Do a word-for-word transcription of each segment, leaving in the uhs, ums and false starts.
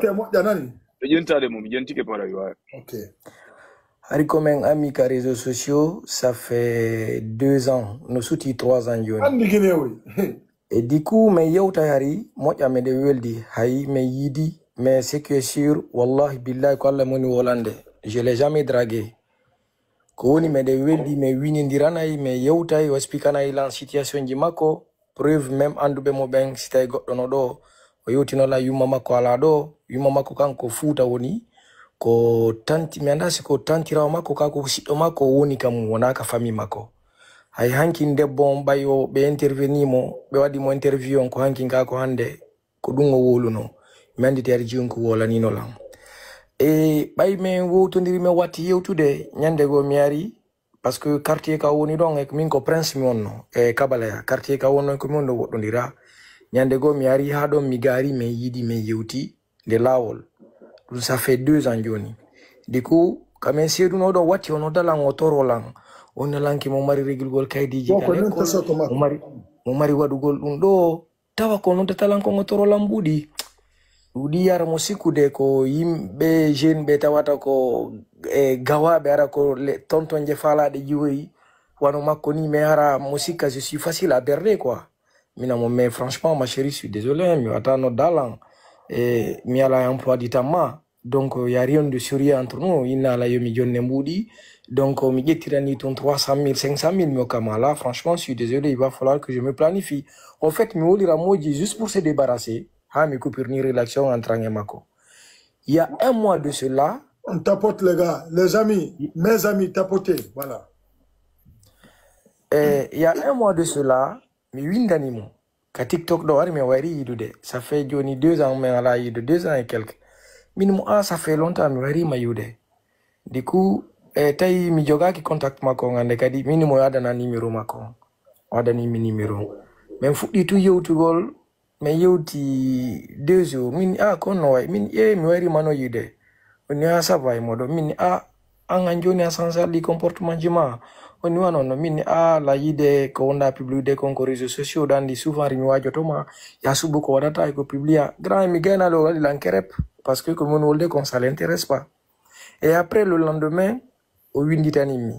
Ke moƴƴa nani? Ɓe ƴentaade mo, mi ƴentike para yo. Ok. Hari ko men ami ka réseaux sociaux, ça fait deux ans, no suti trois ans jooni. Anndi Guinée woy. E du coup, men yewtay hari, moƴƴa meɗen weldi, hay men yiidi, mais ce qui est sûr, wallahi billahi ko Allah moni wolande. Je l'ai jamais dragué. Ko woni meɗen weldi, men winindiranay, men yewtay, o explikanay lan situation ji makko, preuve même annduɓe mo ɓen, si tawi goɗɗo no ɗo, o yewtino lan yumma makko alaa ɗo, yumma makko kan ko Fuuta woni, ko tanti, mi anndaa si ko tantirawo makko ka ko siɗɗo makko o woni ka mum, wonaa ka famille makko. Hay hankin debbo on ɓay o, ɓe intervenir mo, ɓe waɗi mo interview on ko hankin ka ko hannde, ko ɗum o wowluno. Mi anndi teyata jiyum ko wowlanino lan. E ɓay men wowtondiri, men watti yewtude, ñande goo mi ari, parce que quartier ka woni ɗon, e min ko prince mi wonno, e Kabalaya, quartier ka wonno ko mi wonno woɗɗondira. Ñande goo mi ari haa ɗon, mi gaari, men yiidi, men yewti nde laawol. Ɗum ça fait deux ans jooni. Du coup, ka men seeduno ɗo watti, o nodda lan, o toro lan. O nodda lan ke mo mari regilgol kaydiji ka l'école, mo mari, mo mari waɗugol ɗum ɗo. Tawa ko noddata lan kon o toro lan mbuuɗi. Ɗuuɗi ara mo sikkude ko yimɓe jeune ɓe tawata ko e gawaaɓe ara ko le tonton je faalaaɗe jiwoyi wano makko ni, mais hara mo sikka je suis facile à berder quoi. Mina mo, mais franchement ma chérie, je suis désolé, hein, mi wata nodda lan. E mi ala emploi du temps ma. Donc, il y a rien de sérieux entre nous. Inna la yomi jonne mbuuɗi. Donc, mi ƴettirani ton trois cent mille, cinq cent mille, mi hokka ma. Là, franchement, je suis désolé, il va falloir que je me planifie. En fait, mi wolira moji juste pour se débarrasser. Ha, mi coupure ni relation entre an e makko. Il y a un mois de cela. On tapote, les gars, les amis, mes amis, tapotez, voilà. Eh, il y a un mois de cela, mi windani mo. Ka TikTok ɗo, wari mi wayri yiidude. Ça fait jooni deux ans, mi alaa yiidude, deux ans et quelques. Min mo, ah, ça fait longtemps, mi wayri ma yiidude. Du coup, eh, tawi mi jogaaki contact makko on hannde kadi, min mo adana numéro makko on. O adani mi numéro. Min fuɗɗi tun yewtugol, min yewti deux jours. Min, ah, ko no way? Min, eh, mi wayri ma no yiidude. O ni, ah, ça va e moɗon? Min, ah, an, an jooni a sansa ɗi comportement ji ma. O ni wano no min, ah, la yiide ko wonda publide kon ko réseaux sociaux, ɗan ɗi souvent ri mi waajoto ma, ya suɓu ko waɗata e ko publia. Grand mi gayna lo waɗi lan kerep, parce que ko min wolde kon, ça l'intéresse pas. Et après le lendemain, o winditani mi.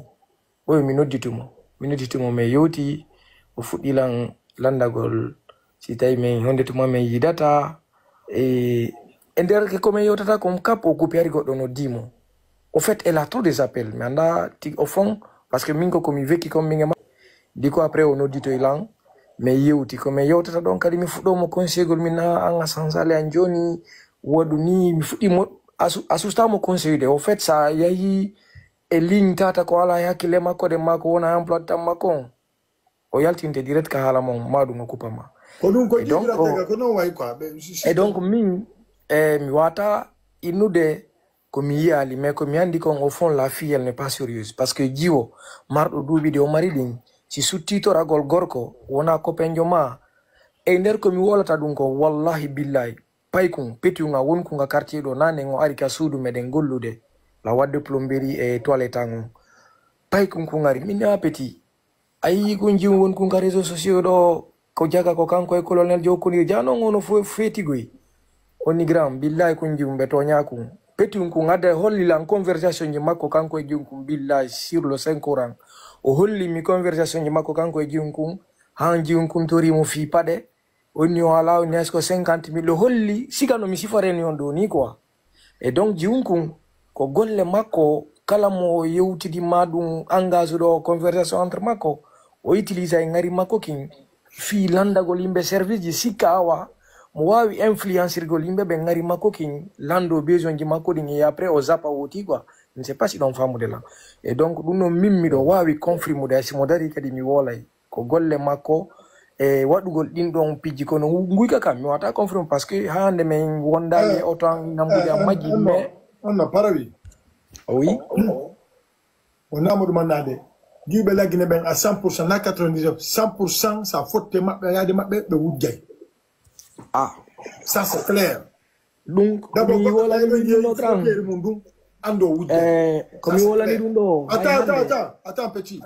O mi nodditu mo. Mi nodditu mo, mi yewti, o fuɗɗi lan landagol. Si tawi min honde tuma min yiidata, e, e nder ke ko min yewtata kon kap, o kupi hari goɗɗo noddi mo. Au fait, elle a trop des appels. Mi annda ti-, au fond, parce que min ko, ko mi vekki kon min e ma-, di ko après o nodditoy lan, mi yewti. Ko min yewtata ɗon kadi mi fuɗɗo mo conseillgol, min na an a sansale an jooni, waɗu ni, mi fuɗɗi mo, asu-, asusta mo conseil de. Au fait, sa yahi e ligne tata ko ala e hakkille makko de, ma ko wona emploi de temps makko on. O yaltinte direct ka haala mon, ma ɗum o kupa ma. Ko ɗum ko. Et donc, jiɗirata o-, ka, ko non wayi quoi. Ɓe, si, si, et donc, min, eh, mi wata innude ko mi yiyaali, mais ko mi andi kon, au fond, la fille, elle n'est pas sérieuse. Parce que jiwo, marɗo duuɓi ɗi o mari ɗin, si suttitoragol gorko, wona copainjo ma. E nder ko mi wolata ɗum ko, wallahi billahi, paykun, petiyun a wonkun ka quartier ɗo, nanen o ari ka suudu meɗen gollude, la wadde plomberie e toilette an on. Paykun kun ari, min a petit. A yii kun jiwun won kun ka réseaux sociaux ɗo, ko jaga ko kanko e colonel jokkondir. Ja non ono fo-, feetigoy. Oni grand, billahi kun jiwun ɓe toña kun. Petun kun adda holli lan conversation ji makko kanko e jiwun kun, billahi sur le Saint Coran. O holli mi conversation ji makko kanko e jiwun kun. Han jiwun kun tori mo fii paɗe. Oni o ala, oni est-ce que cinquante mille? O holli, siga no mi siforeni on ɗo ni quoi. Et donc, jiwun kun, ko golle makko, kala mo yewtidi ma ɗum engage ɗo conversation entre makko, o utilisa e ngari makko kin, fii landagol yimɓe service ji, sikka awa, mo waawi influencirgol yimɓe ɓe ngari makko kin, lando besoin ji makko ɗin, et après o zappa woti quoi. Je ne sais pas si ɗon famude lan. Et donc, ɗum non min miɗo waawi confirmude, si mo dari kadi mi wolay. Ko golle makko e waɗugol ɗin ɗon pijji, kono ngu-, nguyka kam, mi wata confirme, parce que haa hannde min wondaali e oto an, nambude am majji, mais on no parawi. Oui. O naamo ɗum annade. Jiwɓe Laggine ɓen à cent pour cent, na quatre-vingt-dix-neuf, cent pour cent, sa fotte maɓɓe, yaade maɓɓe, ɓe wujjay. Ah. Ça, c'est clair. Ɗum ko mi wolani ɗum ɗo kan. Ando wujjay. Eh, ko mi wolani ɗum ɗo. Attends, attends, attends, attends, petit.